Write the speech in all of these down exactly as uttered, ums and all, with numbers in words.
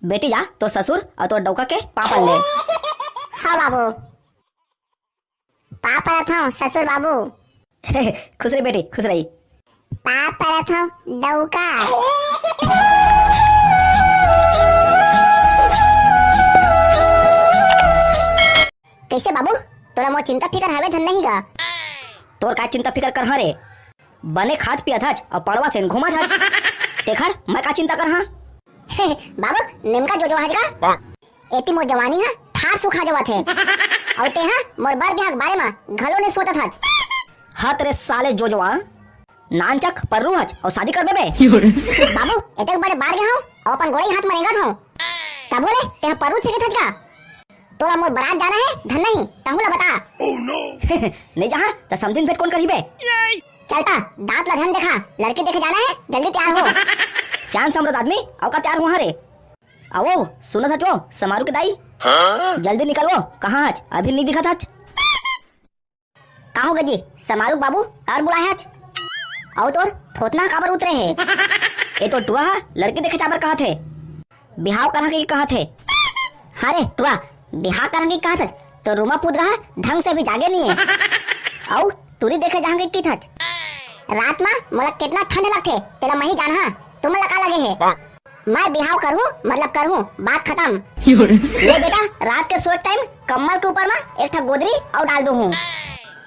बेटी जा, तोर ससुर अउ तोर डौका के पाँव पल ले। हाँ बाबू। पाँव परत हंव ससुर बाबू। खुश रही बेटी, खुश रही। पाँव परत हंव डौका। कइसे बाबू, तोला मोर चिंता फिकर हवे धन नहीं गा? तोर का चिंता फिकर करहूं रे? बने खात पियत हच अउ पड़वा सेन घूमत हच। तेखर मैं का चिंता करहूं? बाबू, नेमका जोजवा हच गा। एती मोर जवानी ह ठार सुखा जावत हे। अउ तेहा मोर बर बिहाव के बारे म घलो नइ सोचत हच। हत रे साले जोजवा, नानचक पर्रू हच अउ शादी करबे बे? बाबू, एतेक बड़े बाढ़ गे हंव अउ अपन गोड़ई हाथ म रेंगत हंव। तभो ले तेहा पर्रू छेकत हच गा? तोला मोर बरात जाना हे धन नहीं, तहूं ला बता। नइ जाहूं त समधिन भेंट कोन करही बे? चल त, दांत ला धन देखा, लड़की देखे जाना हे, जल्दी तैयार हो। सियान समरथ आदमी, अउ का तैयार होहूं रे? अउ वो, सुनत हच वो, समारू के दाई? जल्दी निकल वो, कहाँ हच? अभी नइ दिखत हच। का हो गे जी, समारू के बाबू, काबर बुलाए हच? अउ तोर थोथना काबर उतरे हे? ए तोर टुरा ह लड़की देखे जाबर कहत हे। बिहाव करहूं कहिके कहत हे। हाँ रे टुरा, बिहाव करहूं कहिके कहत हच, त रूमा पूत गा ह ढंग से अभी जागे नइ हे। अउ टूरी देखे जाहूं कहिके कहत हच। रात म मोला केतना ठंड लगथे, तेला महीं जानहूं, तुमन ला का लगे हे? मैं बिहाव करहूं, मतलब करहूं, बात खतम। ले बेटा, रात के सोए के टाइम कम्बल के ऊपर म एक ठा गोदरी अउ डाल दूहूं,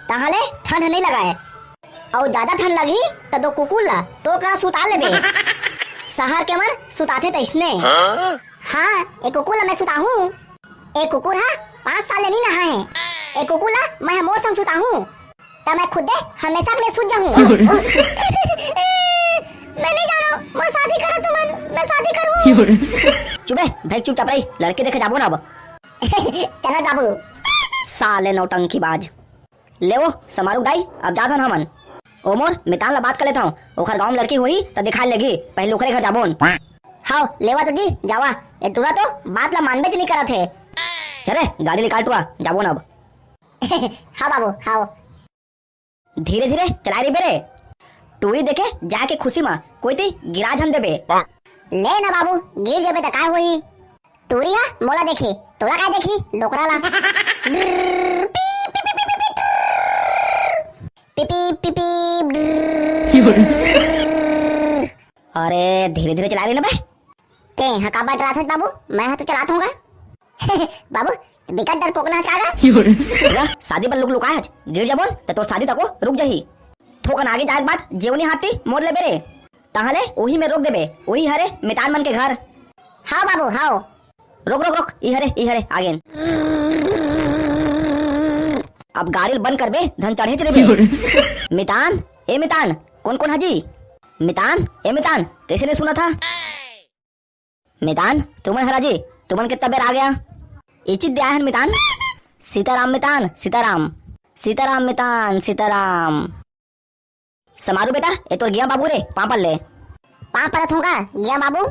तहां ले ठंड नइ लगय। अउ जादा ठंड लगही त दो कुकुर ला तोर करा सुता लेबे। सहर के मन सुताथे तइसने। हाँ, ए कुकुर ला मैं सुताहूं। ए कुकुर ह पाँच साल ले नइ नहाए हे। ए कुकुर ला मैं ह मोर संग सुताहूं। त मैं खुदे हमेशा के लिए सूत जाहूं। मैं नइ जानंव, मोर शादी करा तुमन, मैं शादी करहूं। चुप बे, भई चुपचाप रही, लड़की देखे जाबो ना अब। चलो बाबू। साले नौटंकीबाज। ले वो, समारू के दाई, अब जात हन हमन। ओ मोर, मितान ला बात कर लेथंव, ओखर गांव म लड़की होही, त दिखाय लेगी, पहिली ओखरे घर जाबोन। हव, लेवा तो जी, जावा, ए टुरा तो बात ला मानबेच नइ करत हे। चल रे, गाड़ी निकाल टुरा, जाबोन अब। हाँ बाबू, हाँ। धीरे धीरे चलाय रहिबे रे। टूरी देखे जाके खुशी म कोई ती गिरा झन देबे। ले ना बाबू, गिर जेबे त काय होही? टूरी ह मोला देखी, तोला काय देखी? डोकरा ला। पी, पी, पी, पी, पी, पी, पी, पी। अरे, धीरे धीरे चलाय रहे ना बे। तें ह काबर डराथस बाबू? मैं ह तो चलात हंव गा। बाबू, बिकट डरपोकना हस का गा? पूरा शादी बर लुक लुकाय हच, गिर जाबोन त तोर शादी तको रुक जाही। थोकन आगे जाय के बाद जेवनी हाथी मोड़ लेबे रे, तहां ले उही में रोक देबे, उही हरे मितान मन के घर। हाव बाबू, हाव। रोक, रोक, रोक, ई हरे, ई हरे, आगेन। अब गाड़ी ल बंद करबे, धन चढ़ेच रहिबे। मितान, ए मितान, कोन कोन हजी? मितान, ए मितान, कइसे नइ सुनत हा? मितान, तुमन हरा जी, तुमन के तबेर आ गया। इचित दे आए हन मितान। सीताराम मितान, सीताराम। सीताराम मितान, सीताराम। समारू बेटा, ए तोर गिया बाबू रे, पाँव पर ले। पाँव परत हंव गा, गिया बाबू।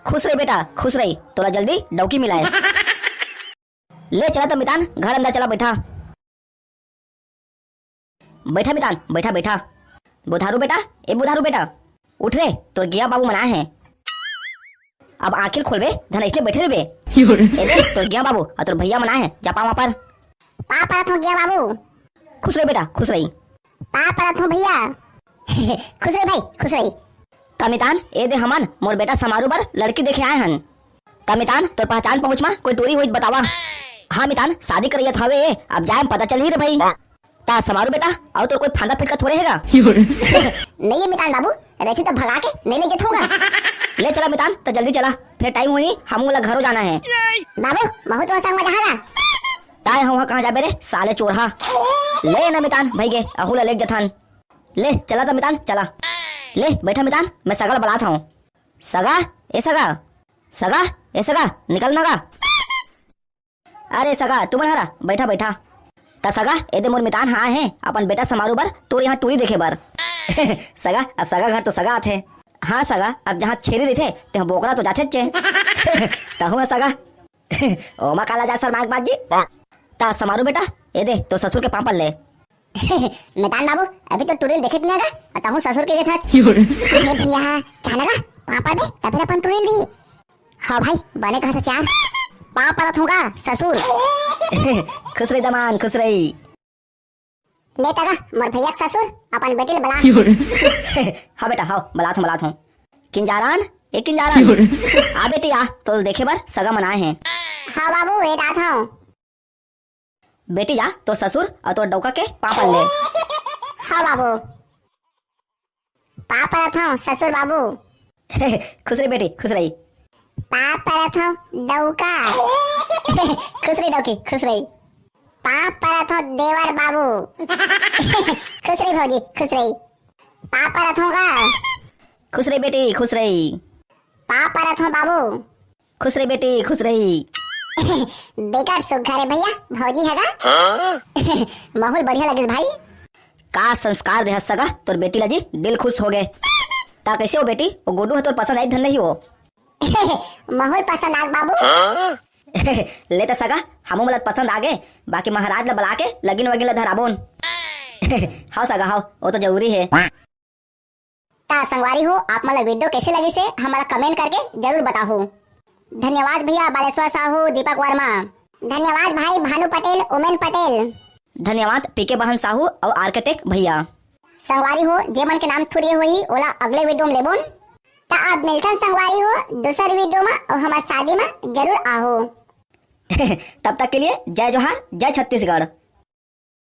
खुश रही बेटा, खुश रही, तोला जल्दी डौकी मिलाय। ले चला त मितान, घर अंदर चला, बैठा। बैठा मितान, बैठा, बैठा। बुधारू बेटा, ए बुधारू बेटा, उठ रे, तोर गिया बाबू मन आए हे। अब आँखी ल खोलबे, धन अइसने बैठे रहिबे। ए दे, तोर गिया बाबू अउ तोर भैया मन आए हे, जा पाँव पर। पाँव परत हंव गिया बाबू। खुश रही बेटा, खुश रही। पाँव परत हंव भैया। खुश रही भाई, खुश रही। त मितान, ए दे हमन मोर बेटा समारू बर लड़की देखे आए हन। त मितान, तोर पहचान पहुंच म कोई टूरी होही त बतावा। हाँ मितान, शादी करइया त हवे, अब जाय म पता चलही रे भाई। त समारू बेटा, अउ तोर कोई फांदा फिटका थोरे हे गा? नइ हे मितान बाबू, रहिथे त भगा के नइ ले जथंव गा। ले चला मितान, त जल्दी चला, फेर टाइम होही, हमू ला घरो जाना हे। बाबू, महूं तो संग म जाहूं गा। तैं हवा कहाँ जाबे रे, साले चोरहा। ले ना मितान, भई गे, अहू ला लेग जथन। ले, चला त मितान, चला। ले, बैठा मितान, मैं सगा ला बलात हंव। सगा, ए सगा, सगा, ए सगा, निकल ना गा। अरे सगा, तुमन हरा, बैठा, बैठा। त सगा, ए दे मोर मितान ह आए हे, अपन बेटा समारू बर, तोर यहाँ टूरी देखे बर। सगा, अब सगा घर तो सगा आथे। हाँ सगा, अब जहाँ छेरी रहिथे, तेहाँ बोकरा तो जाथेच चे। तहूँ ह सगा। ओमा काला जा शर्माए के बात जी। त समारू बेटा, ए दे, तोर ससुर के पाँव पर ले। मितान बाबू, अभी तो टूरी ल देखे नइ हस गा, अउ तहूँ ससुर के देथस। अरे भैया, जाना गा, पाँव परबे, तभे अपन टूरी ल दिही। हाँ भाई, बने कहत हस यार। पाँव परत हँव गा ससुर। खुश रही दमांद, खुश रही। ले त गा मोर भैया के ससुर, अपन बेटी ल बला। हाँ बेटा, हव, बलात हँव, बलात हँव। किंजारान, ए किंजारान। आ बेटी आ, तोला देखे बर सगा मन आए हे। हाँ बाबू, ए त आत हँव। बेटी जा, तोर ससुर अउ तोर डौका के पाँव पर ले। हाँ बाबू। पाँव परत हँव ससुर बाबू। खुश रही बेटी, खुश रही। पाँव परत हँव डौका। खुश रही डौकी, खुश रही। पाँव परत हँव देवर बाबू। खुश रही भौजी, खुश रही। पाँव परत हँव गा। खुश रही बेटी, खुश रही। पाँव परत हँव बाबू। खुश रही बेटी, खुश रही। बेकार सुग्घर हे भैया, भौजी ह गा। माहौल बढ़िया लगिस भाई। का संस्कार देहस सगा तोर बेटी ला जी, दिल खुश हो गे। त कइसे हो बेटी, वो गुड्डू ह तोर पसंद आइस धन नहीं हो? माहौल पसंद आगे बाबू। ले त सगा, हमू मन ला पसंद आगे, बाकी महाराज ला बला के लगिन वगिन ला धराबोन। हव सगा हव, वो तो जरूरी हे। त संगवारी हो, आप मन ला video कइसे लगिस हे, हमन ला comment करके जरूर बताहू। धन्यवाद भैया बालेश्वर साहू, दीपक वर्मा। धन्यवाद भाई भानु पटेल, उमेन पटेल। धन्यवाद पीके बहन साहू अउ आर्किटेक्ट भैया। संगवारी हो, जे मन के नाम छूट गे होही, ओला अगले video म लेबोन। त अब मिलथन संगवारी हो, दूसर video म अउ हमर शादी म जरूर आहू। तब तक के लिए जय जोहार, जय छत्तीसगढ़।